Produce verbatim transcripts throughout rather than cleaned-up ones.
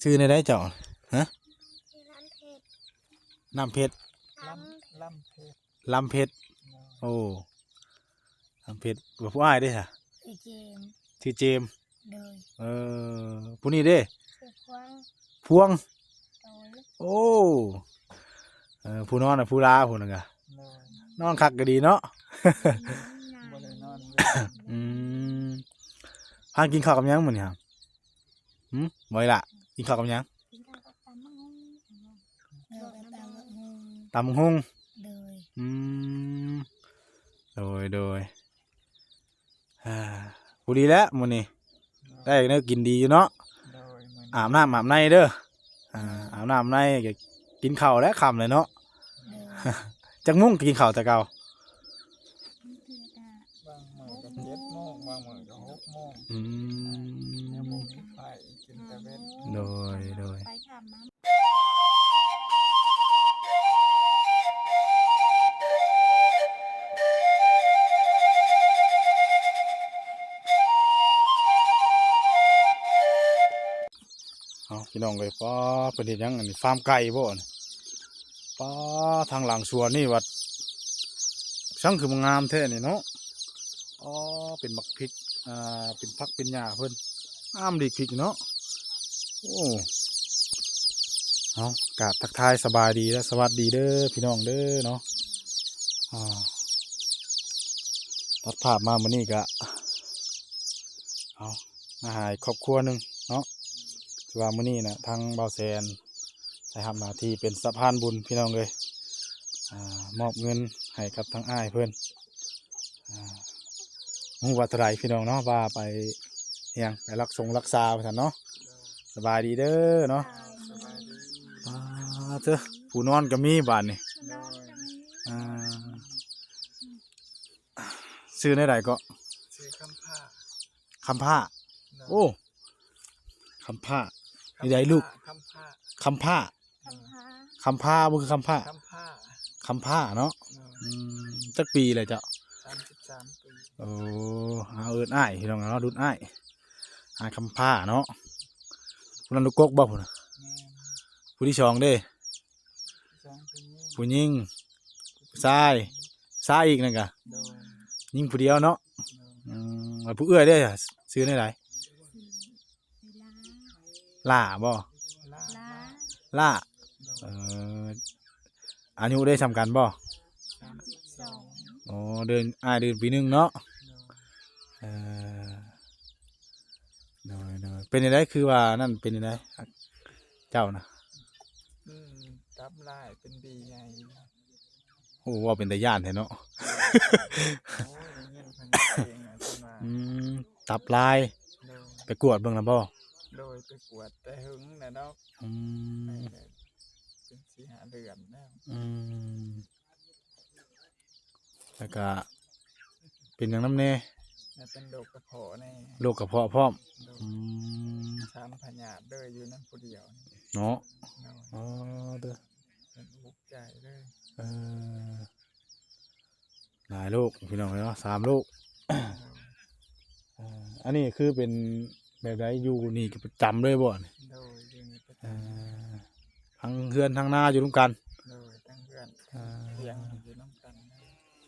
ชื่อในใดเจ้า ฮะ ชื่อลำเพชร น้ำเพชร ลำ ลำเพชร ลำเพชร โอ้ ลำเพชร ว่าผู้อ้ายเด้อ ชื่อเจมส์ ชื่อเจมส์ โดย เออ ผู้นี้เด้ ชื่อพวง พวง โดย โอ้ เออ ผู้นอนน่ะ ผู้ลาผู้นั่นกะ นอน นอนคักก็ดีเนาะ บ่ได้นอนเลย อืม พากินข้าวกับหยังมื้อนี้ครับ หืม บ่อยละ กินข้าวกับหยัง กินข้าวกับตำบักหุ่ง เออ กับตำบักหุ่ง ตำบักหุ่ง โดย อืม โดย โดย อ่า ผู้ดีแล้วมื้อนี้ ได้แนวกินดีอยู่เนาะ โดย มื้อนี้ อาบน้ำอาบในเด้อ อ่า อาบน้ำในก็กินข้าวแล้วค่ำเลยเนาะ โดย จักโมงกินข้าวแต่เก่า บางมื้อก็เจ็ดโมง บางมื้อก็หกโมง อืม ยังบ่มีไฟ กินแต่เว็น โดย โดย ไปถามมา เอาพี่น้องเอ้ย ป๊า เพิ่นเฮ็ดหยังอันนี้ ฟาร์มไก่บ่นี่ ป๊า ทางหลังสวนนี่วัด ช่างคือมันงามแท้นี่เนาะ อ๋อ เป็นบักพริก อ่า เป็นผักเป็นหญ้าเพิ่น งามดีพริกเนาะ โอ้ เอา กราบทักทายสบายดีและสวัสดีเด้อพี่น้องเด้อเนาะ อ่า ตัดภาพมามื้อนี้กะ เอา มาหาอีกครอบครัวหนึ่งเนาะ ถือว่ามื้อนี้นะ ทางบ่าวแสนได้รับหน้าที่เป็นสะพานบุญพี่น้องเอ้ย อ่า มอบเงินให้กับทางอ้ายเพิ่น อ่า ฮู้ว่าเท่าใดพี่น้องเนาะ ว่าไปอิหยัง ไปรักสงรักษาว่าซั่นเนาะ สบายดีเด้อเนาะ สบายดี อ่า เถอะ ผู้นอนก็มีบาดนี่ อ่า ชื่อแนวใดก็ ชื่อคำผ้า คำผ้า โอ้ คำผ้า คำผ้า นี่ได้ลูก คำผ้า คำผ้า คำผ้า คำผ้า บ่คือคำผ้า คำผ้า คำผ้าเนาะ อืม จักปีเลยเจ้า สามสิบสามปี โอ้ เอาเอิ้นอ้ายพี่น้องเนาะ รุ่นอ้าย อ้ายคำผ้าเนาะ ผู้นั้นลูกกกบ่ผู้น่ะ แม่น ผู้ที่สองเด้ สองผู้หญิง ผู้หญิง ผู้ชาย ชายอีกนั่นกะ โดย ยิงผู้เดียวเนาะ โดย อืม แล้วผู้เอื้อยเด้ ชื่อแนวใด ชื่อลา ล่าบ่ ลา ลา ล่า โดย เออ อายุได้ส่ำกันบ่ สามสิบสอง อ๋อ เดือน อ้ายเดือนปีหนึ่งเนาะ โดย เออ โดย โดย เป็นจั่งใด คือว่านั่นเป็นจั่งใด เจ้านะ อืม ตับลายเป็นบีใหญ่ โอ้ เว้าเป็นตาย้านแท้เนาะ โอ้ย ได้ยินเพิ่นเองอะ เพิ่นว่า อืม ตับลาย โดย ไปกวดเบิ่งแล้วบ่ โดย ไปกวดแต่หึงแล้วดอก อืม ไปแล้ว เป็นสี่ห้าเดือนแล้ว อืม แล้วก็เป็นหยังนำแน่ แล้วเป็นโรคกระเพาะแน่ โรคกระเพาะพร้อม โดย อืม สามพยาธิเลย อยู่นำผู้เดียว เนาะ โดย อ๋อ เด้อ เป็นอุกใจเลย เออ หลายโรคพี่น้องเนาะ สามโรค เอ่อ อันนี้คือเป็นแบบใด อยู่นี่ก็ประจำเลยบ่นี่ โดย อยู่นี่ประจำ เอ่อ ทั้งเฮือนทั้งนาอยู่ร่วมกัน โดย ทั้งเฮือน อ่า เถียงอยู่นำกัน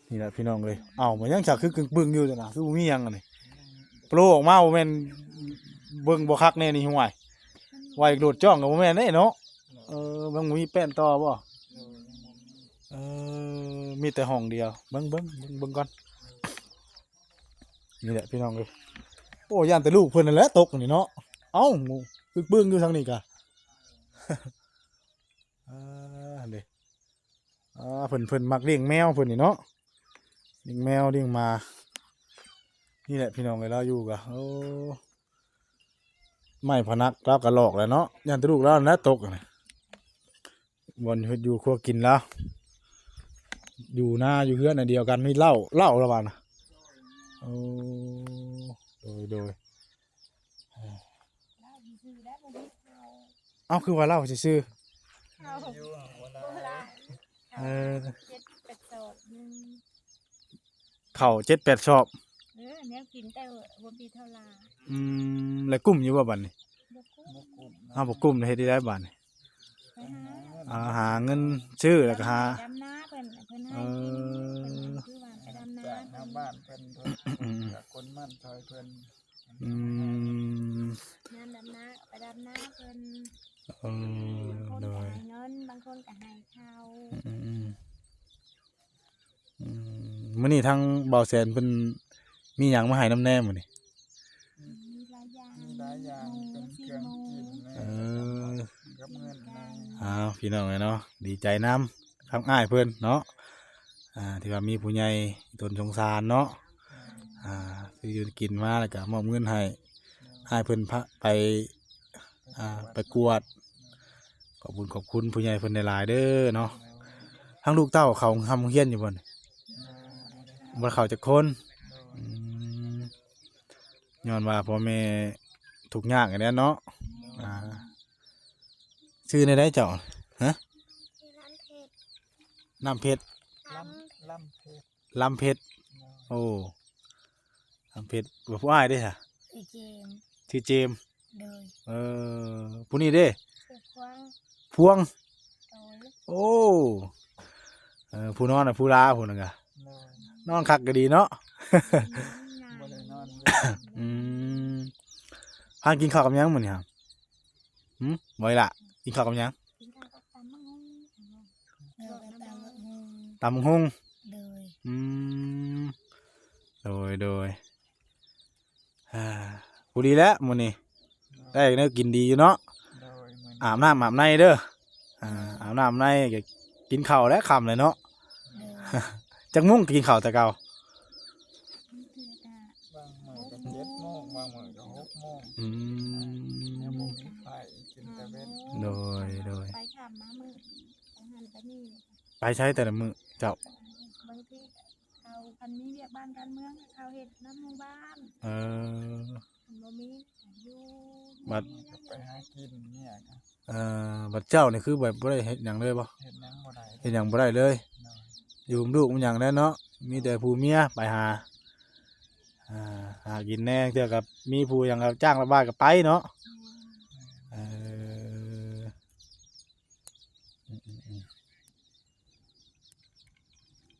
นี่แหละพี่น้องเอ้ย เอ้า มันยังสักคือกึ่งปึ่งอยู่จ้ะนะ คือบ่มีหยังอันนี้ โผล่ออกมาบ่แม่นเบิ่งบ่คักแน่นี่ห่วย ว่าอีกโดดจ้องก็บ่แม่นเด้เนาะ เออ มันบ่มีแป้นต่อบ่ โดย ยังบ่มี เออ มีแต่ห้องเดียว เบิ่ง เบิ่ง เบิ่ง เบิ่งก่อน นี่แหละพี่น้องเอ้ย โอ้ ย่านแต่ลูกเพิ่นนั่นแหละตกนี่เนาะ เอ้า ปึ้งๆอยู่ทางนี้กะ อ่า เด้ อ่า เพิ่น เพิ่นมักเลี้ยงแมวเพิ่นนี่เนาะ เลี้ยงแมวเลี้ยงหมา นี่แหละพี่น้องเอ้ย ลาวอยู่กะ โอ้ ไม้พนักลาวกะลอกแหละเนาะ ย่านแต่ลูกลาวนั่นแหละตกนะ บ่อนเฮ็ดอยู่ครัวกินลาว อยู่นาอยู่เฮือนอันเดียวกัน มีเหล้า เหล้าละบาดนะ โอ้ โดย โดย เอ้า คือว่าเหล้าซื่อๆ เอา อยู่หั้นบ่หลาย เออ เจ็ดแปดสอบหนึ่ง ข้าวเจ็ดแปดสอบ เออ แนวกินแต่บ่มีเท่าลา อืม แล้วกุ้มอยู่บ่บัดนี้ บ่กุ้ บ่กุ้มนะ เอาบ่กุ้มเฮ็ดได้บาดนี่ ไปหา เอาหาเงินซื้อแล้วก็หา ดำนาเพิ่นเพิ่นให้กิน เออ เพิ่นคือว่าไปดำนา จ้าง เพิ่น ทำบ้านเพิ่นเพิ่น อืม กับคนมั่นซอยเพิ่น อืม งานดำนาไปดำนาเพิ่น เออบ างคน โด ก็ ย ให้เงินบางคนก็ให้ข้าว อืมอืมอืมมื้อนี้ทางเบาแสนเพิ่นมีหยังมาให้นำแน่มื้อนี้ มีหลายอย่าง มีหลายอย่าง หมู เป็น ซี เครื่อง หมู กินนะ เออ กับเงินนะ อ้าวพี่น้องเอ้ยเนาะ ดีใจนำทางอ้ายเพิ่นเนาะ อ่า ที่ว่ามีผู้ใหญ่ตนสงสารเนาะ อ่า ซื้ออยู่กินมาแล้วก็มอบเงินให้ ให้เพิ่นพาไป อ่า ไปกวด ขอบคุณขอบคุณผู้ใหญ่เพิ่นหลายๆเด้อเนาะ ทั้งลูกเต้าเขาทำเฮียนอยู่บ่นี่ บ่เข้าจักคน อืม ย้อนว่าพ่อแม่ทุกข์ยากกันแหละเนาะ อ่า ชื่อในใดเจ้า ฮะ ที่ร้านเพชร น้ำเพชร ลำลำเพชร ลำเพชร โอ้ ลำเพชร ว่าผู้อ้ายเด้อฮะ คือเจม ชื่อเจมส์ โดย เออ ผู้นี้เด้ คือพวง พวง โดย โอ้ เออ ผู้นอนน่ะผู้ลาผู้นึงอะ โดย นอนคักก็ดีเนาะ งาน บ่ได้นอน อืม พากินข้าวกับหยังมื้อนี้ครับหืมบ่อยละ กินข้าวกับหยัง กินข้าวกับตำมะฮุ่ง เออกับตำมะฮุ่ง ตำบักหุ่ง โดย อืม โดย โดย อ่า ผู้ดีแล้วมื้อนี้ ได้แนวกินดีอยู่เนาะ โดยเหมือน อาบน้ำอาบในเด้อ อ่า อาบน้ำอาบในก็กินข้าวแล้วค่ำเลยเนาะ โดย จักโมงกินข้าวแต่เก่า นี่คือก็ บางมื้อก็เจ็ดโมงบางมื้อก็หกโมง อื ยังบ่ ม มีไฟกินแต่เว้น โดย โดย ไปค่ำมามื้อไปหันไปนี่ ไปใช้แต่ละมื้อเจ้า บางทีเขาคันมีเวียกบ้านการเมืองเขาเฮ็ดนำหมู่บ้าน เออ มันบ่มีอยู่ บัด ไปหากินเนี่ยก็ เอ่อ บัดเจ้านี่คือแบบบ่ได้เฮ็ดหยังเลยบ่ เฮ็ดหยังบ่ได้ เฮ็ดหยังบ่ได้เลย โดย อยู่กับลูกมันหยังแล้วเนาะ มีแต่ผู้เมียไปหา อ่า หากินแหน่ เทื่อกับมีผู้หยังก็จ้างระบายก็ไปเนาะ เออ อืมอืมอืม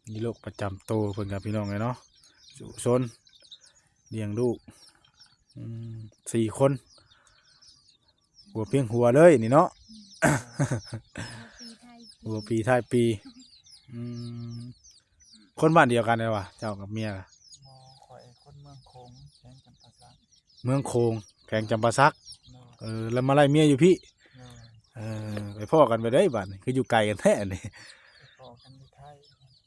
มีโรคประจำตัวเพิ่นกับพี่น้องเลยเนาะ สู้ซน เลี้ยงลูก อืม สี่คน หัวเพียงหัวเลยนี่เนาะ ปีไทย หัวปีท้ายปี อืม คนบ้านเดียวกันเลยวะ เจ้ากับเมีย บ่ ข่อยคนเมืองโขงแขวงจำปาสัก เมืองโขง แขวงจำปาสัก โดย เออ แล้วมาไล่เมียอยู่พี่ โดย เออ ไปพ้อกันไปได้บ้านนี่ คืออยู่ไกลกันแท้นี่ ไปพ้อกันอยู่ไทย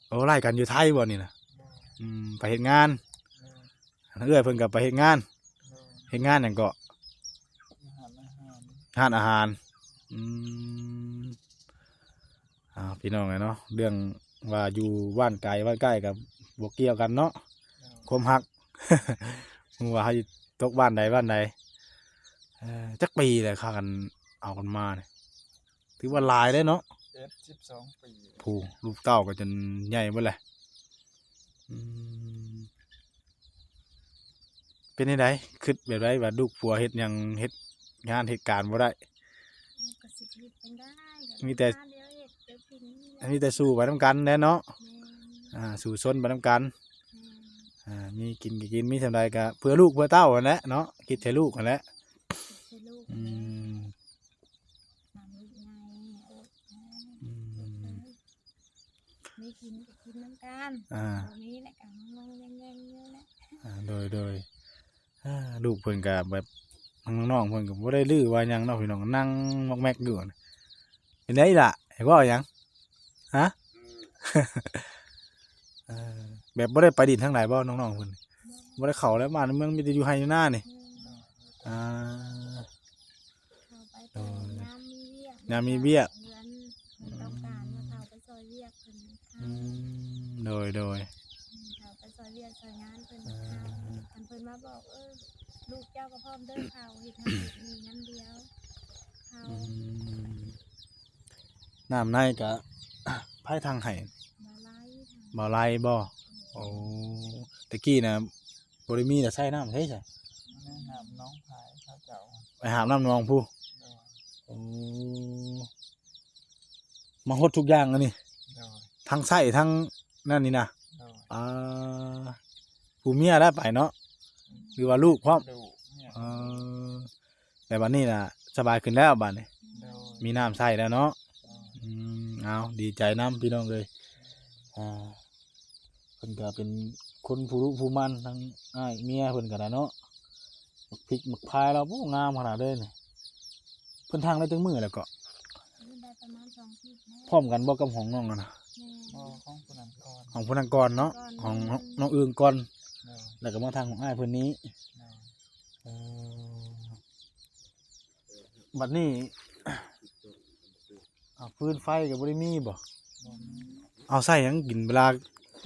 โอ้ ไล่กันอยู่ไทยบ่นี่นะ โดย อืม ไปเฮ็ดงาน โดย เอื้อยเพิ่นก็ไปเฮ็ดงาน โดย เฮ็ดงานหยังก็ อาหารอาหาร ร้านอาหาร อืม อ่า พี่น้องเอ้ยเนาะ เรื่องว่าอยู่บ้านไกลบ้านใกล้กับบ่เกี่ยวกันเนาะ โดย ความฮัก ฮู้ว่าเฮาสิตกบ้านใดบ้านใด เอ่อ จักปีแหละพากันเอากันมาเนี่ย ถือว่าหลายแล้วเนาะ เจ็ดสิบสองปี ผู้ลูกเต้าก็จนใหญ่เบิดแหละ อืม เป็นจั่งใด คิดแบบใดว่าลูกผัวเฮ็ดหยัง เฮ็ดงานเฮ็ดการบ่ได้ ก็สิเฮ็ดจั่งใด๋ มีแต่ หาเดี๋ยวเฮ็ดเดี๋ยวกินนี่แหละ มีแต่สู้ไปนำกันแหละเนาะ แม่น อ่า สู้ซนไปนำกัน แม่น อ่า มีกินก็กิน มีส่ำใดก็เพื่อลูกเพื่อเต้าหั่นแหละเนาะ คิดใส่ลูกหั่นแหละ คือลูก อืม หาลูกใหญ่โอ้ย อืม มีกินก็กินนำกัน อ่า บ่มีแล้วก็งงๆแงงๆอยู่แหละ อ่า โดย โดย อ่า ลูกเพิ่นก็แบบ น้องๆเพิ่นก็บ่ได้ดื้อว่าหยังเนาะพี่น้อง นั่งมอกแมกอยู่ เป็นไดล่ะ ให้เว้าหยัง ฮะ เออ แบบบ่ได้ไปดินทางใดบ่น้องๆเพิ่น บ่ได้เข้าแล้วบ้านเมือง มีแต่อยู่ไร่อยู่นานี่ อ่า เข้าไปแต่ยามมีเวียก ยามมีเวียก เฮือนเพิ่นต้องการมาเข้าไปซอยเวียกเพิ่น อืม โดย โดย เข้าไปซอยเวียกซอยงานเพิ่น อ่า เข้า คันเพิ่นมาบอก เออ ลูกเจ้าก็พร้อมเด้อเข้า เฮ็ดให้มียามเดียวเข้า อืม น้ำในก็ ไผทางให้ บ่ไล่ บ่ไล่บ่ โอ้ ตะกี้น่ะ บ่ได้มีแต่ใช้น้ำไสซะ แนะนำน้องพายเขาเจ้า ไปหาบน้ำหนองพู้น โอ้ มาฮดทุกอย่างอันนี้ โดย ทั้งไส้ทั้งนั่นนี่นะ โดย อ่า ผู้เมียแล้วไปเนาะ หรือว่าลูกพร้อม ลูกเนี่ย เออ แต่บัดนี้น่ะ สบายขึ้นแล้วบัดนี้ โดย มีน้ำใช้แล้วเนาะ โดย อืม เอา ดีใจนำพี่น้องเอ้ย อ่า เพิ่นก็เป็นคนผู้รู้ผู้มั่นทั้งอ้ายเมียเพิ่นก็ได้เนาะ หมากพริกหมากพายเรา โอ้ งามขนาดเลยนี่ เพิ่นทางได้จักมื้อแล้วก็ ได้ประมาณสองอาทิตย์แล้ว พร้อมกันบ่กับของน้องอะนะ แม่น บ่ ของผู้นั้นก่อน ของผู้นั้นก่อนเนาะ ก่อน ของน้องอึ่งก่อน โดย แล้วก็มาทางของอ้ายเพิ่นนี้ โดย เออ บัดนี้ อ่า ฟืนไฟก็บ่ได้มีบ่ บ่มี เอาใส่หยังกินเวลา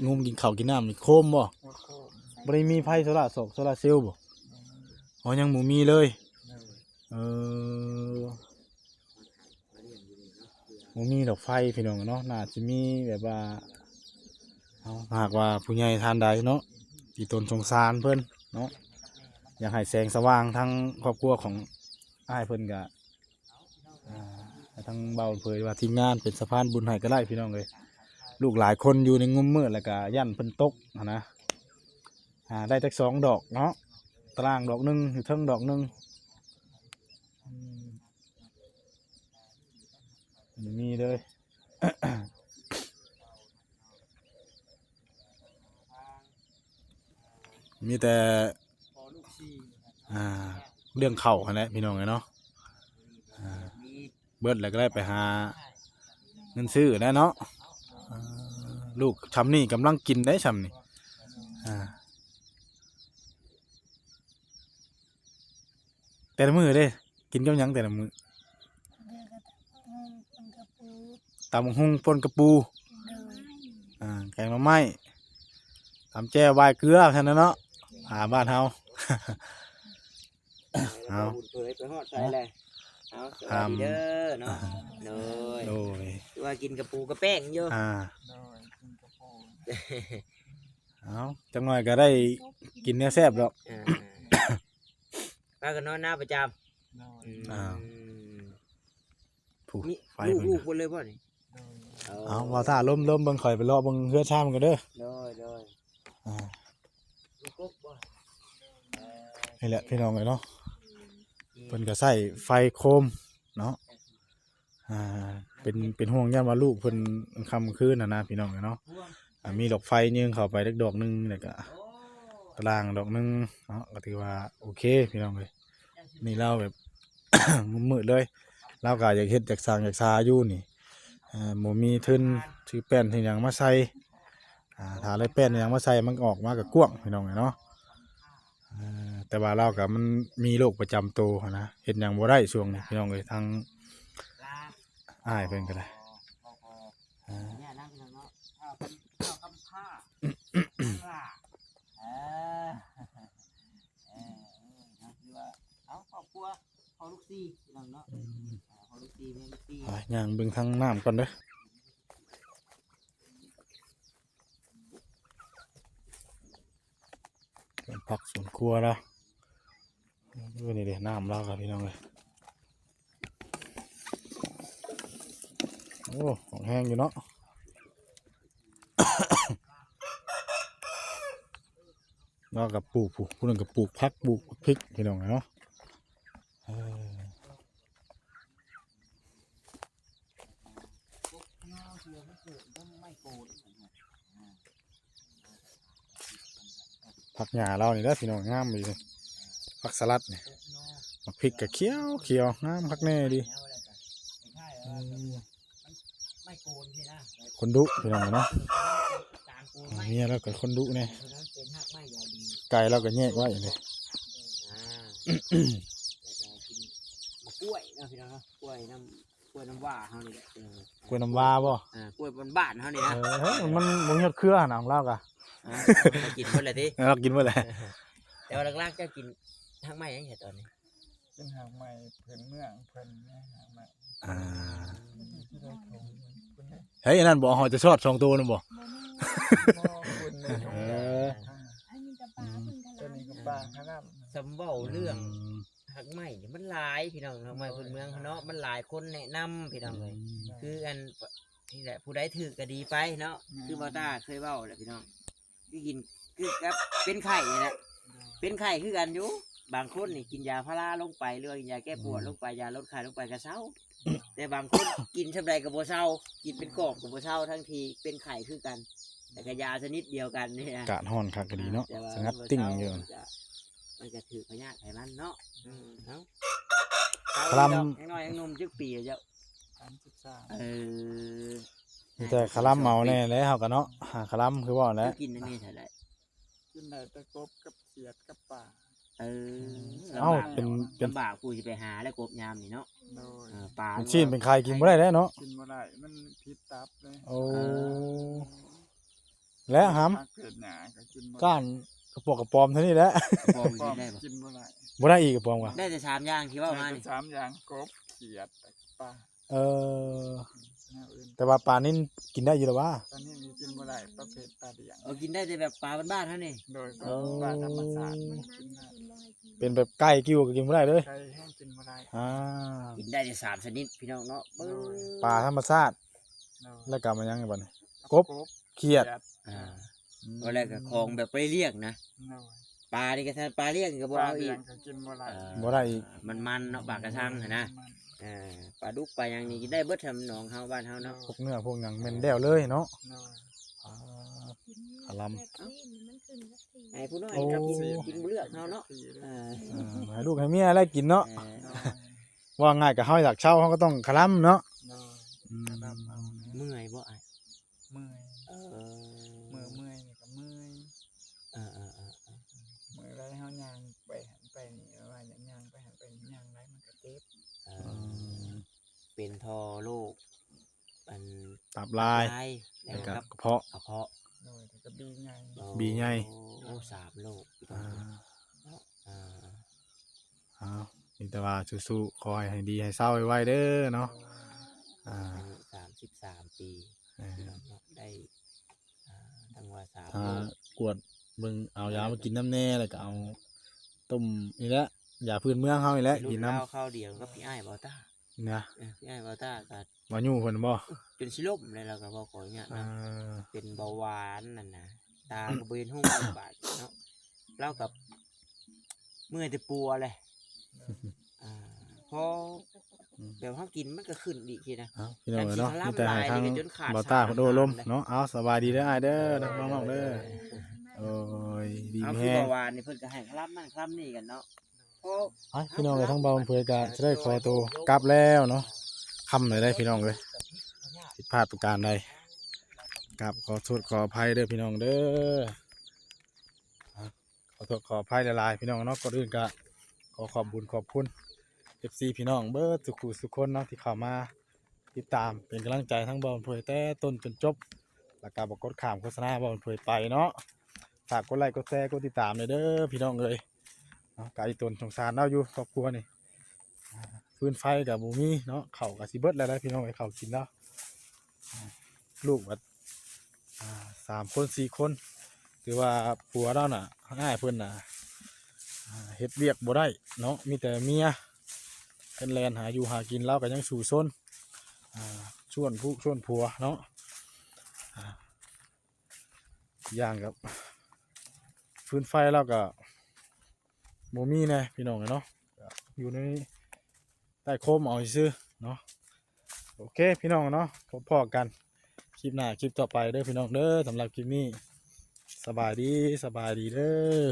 งุมกินข้าวกินน้ำนี่ โคมบ่ บ่โคม บ่ได้มีไฟโซล่าร์ โซล่าร์เซลล์บ่ บ่มี อ๋อ ยังบ่มีเลย โดย เออ บ่มีดอกไฟพี่น้องเนาะ น่าจะมีแบบว่า เอา หากว่าผู้ใหญ่ท่านใดเนาะ ที่ตนสงสารเพิ่นเนาะ อยากให้แสงสว่างทางครอบครัวของอ้ายเพิ่นก็ อ่า ให้ทางเบาเผยว่าทีมงานเป็นสะพานบุญให้ก็ได้พี่น้องเอ้ย ลูกหลายคนอยู่ในงุมมืดแล้วก็ย่านเพิ่นตกหั้นนะ อ่า ได้จักสองดอกเนาะ ตารางดอกหนึ่ง อยู่เทิงดอกหนึ่ง อืม บ่มีเลย มีแต่ อ่า เรื่องข้าวหั้นแหละพี่น้องเอ้ยเนาะ อ่า เบิดแล้วก็ได้ไปหาเงินซื้อแหละเนาะ อ่า ลูกช่ำนี่กำลังกินได้ช่ำนี่ อ่า แต่ละมื้อเด้ กินกับหยังแต่ละมื้อ เดี๋ยวก็ตำบักหุ่งปนกะปู ตำบักหุ่งปนกะปู โดย อ่า แกงหน่อไม้ ตำแจ่วบายเกลือซั่นน่ะเนาะ อ่า บ้านเฮา เอา บุญเผยไปฮอดไสเลย เอา สวัสดีเด้อเนาะ โดย โดย คือว่ากินกะปูกะแป้งอยู่ อ่า โดย กินกะปู เอา จักหน่อยก็ได้กินแนวแซ่บดอก อ่า พากันนอนนาประจำ โดย อืม อ้าว ผู้ มี ไฟ ลูก เพิ่น ลูกเพิ่นเลยบ่นี่ โดย เอา เอา ว่าถ้าล้มๆ เบิ่ง ข่อยไปเลาะเบิ่งเฮือนชานก่อนเด้อ โดย โดย อ่า ลูกกบบ่ เออ นี่แหละพี่น้องเอ้ยเนาะ อืม เพิ่นก็ใช้ไฟโคมเนาะ อ่า เป็น เป็นห่วงย่านว่าลูกเพิ่นค่ำคืนน่ะนะพี่น้องเอ้ยเนาะ อ่า มีดอกไฟยิงเข้าไปเล็กดอกหนึ่ง แล้วก็ตารางดอกหนึ่งเนาะ ก็ถือว่าโอเคพี่น้องเอ้ย นี่ลาวแบบ มืดๆเลย ลาวก็อยากเฮ็ดอยากสร้างอยากสาอยู่นี่ เอ่อ บ่มีทุนซื้อแป้นซื้อหยังมาใส่ อ่า ถ้าได้แป้นหยังมาใส่มันก็ออกมาก็กว้างพี่น้องเอ้ยเนาะ เอ่อ แต่ว่าลาวก็มันมีโรคประจำตัวหั้นนะ เฮ็ดหยังบ่ได้ช่วงนี้พี่น้องเอ้ย ทางอ้ายเพิ่นก็ได้ อ่า เนี่ยนะพี่น้องเนาะ ข้าวกำข้าวกำผ้า ข้างล่าง เออ เออ เออ นะ คือว่า เอาครอบครัว พ่อลูกสี่พี่น้องเนาะ อืม อ่า พ่อลูกสี่ แม่ลูกสี่ อ่ะ ย่างเบิ่งทางน้ำก่อนเด้อ สวนผักสวนครัวเนาะ เออ นี่เด้ น้ำลาวครับพี่น้องเอ้ย โอ้ ของแห้งอยู่เนาะ ลาวก็ปลูก ผู้ ผู้หนึ่งก็ปลูกผัก ปลูกพริกพี่น้องเนาะ เออ ผักหญ้าลาวนี่เด้อพี่น้อง งามดี ผักสลัดนี่ หมากพริกก็เขียวเขียว งามคักแน่ดี อืม คนดุพี่น้องเนาะ เมียลาวก็คนดุแน่ ไก่ลาวก็แยกไว้อยู่นี่ กล้วยนะพี่น้องเนาะ กล้วยน้ำ กล้วยน้ำว้าเฮานี่แหละ เออ กล้วยน้ำว้าบ่ อ่ากล้วยบ้านๆเฮานี่นะ เออ เฮ้ย มันบ่มีเครือนะของลาวกะ อ่า เรากินเพิ่นแหละติ เออ เรากินเพิ่นแหละ แต่ว่าหลักๆเจ้ากินหากไม้หยังไงตอนนี้ เป็นหากไม้พื้นเมืองเพิ่นนะ หากไม้ อ่า ที่ได้ถงเพิ่นนะ เฮ้ย อันนั้นบ่ เฮาจะชอดสองตัวนั่นบ่ บ่มี บ่เพิ่นได้ถง เออ อันนี้ก็ปลาเพิ่นก็ ตัวนี้ก็ปลาขนาด สำเว้าเรื่อง อืม หากไม้นี่มันหลายพี่น้อง หากไม้พื้นเมืองเฮาเนาะ มันหลายคนแนะนำพี่น้องเอ้ย อืม คืออัน นี่แหละ ผู้ใดถืกก็ดีไปเนาะ แม่น คือบ่าวต้าเคยเว้าแหละพี่น้อง คือกิน คือกับเป็นไข้นี่แหละ เป็นไข้คือกันอยู่ บางคนนี่กินยาพาราลงไป หรือว่ากินยาแก้ปวดลงไป ยาลดไข้ลงไปก็เซา แต่บางคนกินส่ำใดก็บ่เซา กินเป็นกอบก็บ่เซา ทั้งที่เป็นไข้คือกัน แต่ก็ยาชนิดเดียวกันนี่นะ อากาศร้อนคักก็ดีเนาะ แต่ว่า สงัดติ่งอยู่ มันก็ มันก็ถืกพยาธิไขมันเนาะ อืม เอ้า คลำ เฒ่าดอก ยังน้อยยังหนุ่ม จักปีเจ้า สามสิบสาม เออ มีแต่คลำเอาแน่แหละ เฮาก็เนาะ หาคลำคือว่าแหละ เจ้ากินอันนี้เท่าใด กินได้แต่กบกับเขียดกับปลา เออ เอ้า ลำบาก เป็น เป็น ลำบากผู้สิไปหาแล้วกบยามนี่เนาะ โดย เออ ปลา เป็นชิ้นเป็นไข่กินบ่ได้แล้วเนาะ กินบ่ได้ มันผิดตับเลย โอ้ เออ และหำ ผักเกิดหนาก็กินบ่ได้ ก้านกระปอกกระปอมเท่านี้แหละ กระปอมกินได้บ่ กินบ่ได้ บ่ได้อีกกระปอมว่ะ ได้แต่สามอย่างที่เว้ามานี่ ได้แต่สามอย่าง กบ เขียด ปลา เออ แนวอื่น แต่ว่าปลานิลกินได้อยู่แล้ววะ ปลานิลนี่กินบ่ได้ ประเภทปลาเลี้ยง เออ กินได้แต่แบบปลาบ้านๆเฮานี่ โดย เออ ปลาธรรมชาติมันกินได้ เป็นแบบไก่กิ้วก็กินบ่ได้เลย ไก่แห้งกินบ่ได้ อ่า กินได้แต่สามชนิดพี่น้องเนาะ เบิ่ง โดย ปลาธรรมชาติ โดย แล้วก็มายังอีกบัดนี้ กบ กบ เขียด เขียด อ่า อืม ว่าแล้วก็ของแบบไปเลี้ยงนะ โดย ปลานี่ก็ถ้าปลาเลี้ยงก็บ่เอาอีก ปลาเลี้ยงก็กินบ่ได้ เออ บ่ได้อีก มันๆเนาะ ปลากระชังหั้นนะ มัน เออ ปลาดุกปลาหยังนี่กินได้เบิด ทำหนองเฮาบ้านเฮาเนาะ พวกเนื้อพวกหยังแม่นแล้วเลยเนาะ โดย อ่า ขะลำ แบบนี้มันขึ้นสักที ให้ผู้น้อย โอ้ กิน กินบ่เลือกเฮาเนาะ เออ เออ ให้ลูกให้เมียแล้วกินเนาะ เออ โดย ว่าง่ายก็เฮาอยากเช่าเฮาก็ต้องขะลำเนาะ โดย อืม ขะลำเอานะ เมื่อยบ่อ้าย เมื่อย เออ เมื่อย เมื่อยนี่ก็เมื่อย เออ เออ เออ เออ เมื่อยแล้วเฮาย่างไปหั้นไปนี่ ว่าย่างไปหั้นไปนี่ ย่างหลายมันก็เจ็บ เออ อืม เป็นท่อโรค อัน ตับลาย ตับลาย แล้วก็ แล้วก็กระเพาะ กระเพาะ โดย แล้วก็บีใหญ่ โอ้ บีใหญ่ โอ้ สามโรค อ่า เนาะ อ่า เอา มีแต่ว่าสู้ๆ ขอให้ ให้ดี ให้เซาไวๆ เด้อเนาะ อ่า อายุสามสิบสามปี เออ พี่น้องเนาะ ได้ อ่า ทั้งว่าสาม ถ้า โรค กวดเบิ่ง เอายามากินนำแน่ แล้วก็เอาต้มนี่แหละ ยาพื้นเมืองเฮานี่แหละ กินนำ ข้าวเดียวกับพี่อ้ายบ่าวต้า นะ เออ พี่อ้ายบ่าวต้าก็ บ่าอยู่เพิ่นบ่ จนสิล้มเลย เราก็บ่ขออนุญาต อ่า นะ เป็นเบาหวานนั่นนะ ตาก็บ่เห็นหุงบาดเนาะ เราก็เมื่อยแต่ปัวเลย อ่า พอ อืม แบบเฮากินมันก็ขึ้นอีกทีนะ เอ้า พี่น้องเอ้ยเนาะ จังสิ มีแต่ให้ทาง ขะลำหลายนี่ก็จนขาด บ่าวต้า สาร เพิ่นโอ้ลม อาหาร เนาะ เอา สบายดีเด้ออ้ายเด้อ เออ ทั้งน้องๆ เด้อ โอ้ย ดี เอา มี คือ แฮง เบาหวานนี่เพิ่นก็ให้ขะลำนั่นขะลำนี่กันเนาะ เพราะ อ่ะ พี่น้องเอ้ย ทั้งบ่าวเพิ่นก็จะได้ขอตัวกลับแล้วเนาะ ค่ำเลยได้พี่น้องเอ้ย ผิดพลาดประการใด กราบขอโทษขออภัยเด้อพี่น้องเด้อ ขอโทษขออภัยหลายๆ พี่น้องเนาะ ก่อนอื่นก็ขอขอบบุญขอบคุณ เอฟซี พี่น้องเบิดทุกคู่ทุกคนเนาะ ที่เข้ามาติดตามเป็นกำลังใจทั้งบ่าวเพิ่นแต่ต้นจนจบ แล้วก็บ่กดข้ามโฆษณาบ่าวเพิ่นไปเนาะ ฝากกดไลค์กดแชร์กดติดตามหน่อยเด้อพี่น้องเอ้ย เนาะ ก็อีตนสงสารเราอยู่ ครอบครัวนี่ อ่า ฟืนไฟก็บ่มีเนาะ ข้าวก็สิเบิดแล้วนะพี่น้องเอ้ย ข้าวกินแล้ว อ่า ลูกบัด อ่า สามคนสี่คน ถือว่าผัวเราน่ะ อ้ายเพิ่นน่ะ อ่า เฮ็ดเวียกบ่ได้เนาะ มีแต่เมีย เพิ่นแล่นหาอยู่หากิน เราก็ยังสู้ซน อ่า ชวนผู้ชวนผัวเนาะ อ่า อย่างกับ ฟืนไฟเราก็บ่มีแน่พี่น้องเนาะ อยู่ในใต้โคมเอาซื่อๆ เนาะ โอเคพี่น้องเนาะ พบพ้อกันคลิปหน้าคลิปต่อไปเด้อพี่น้องเด้อ สำหรับคลิปนี้ สบายดี สบายดีเด้อ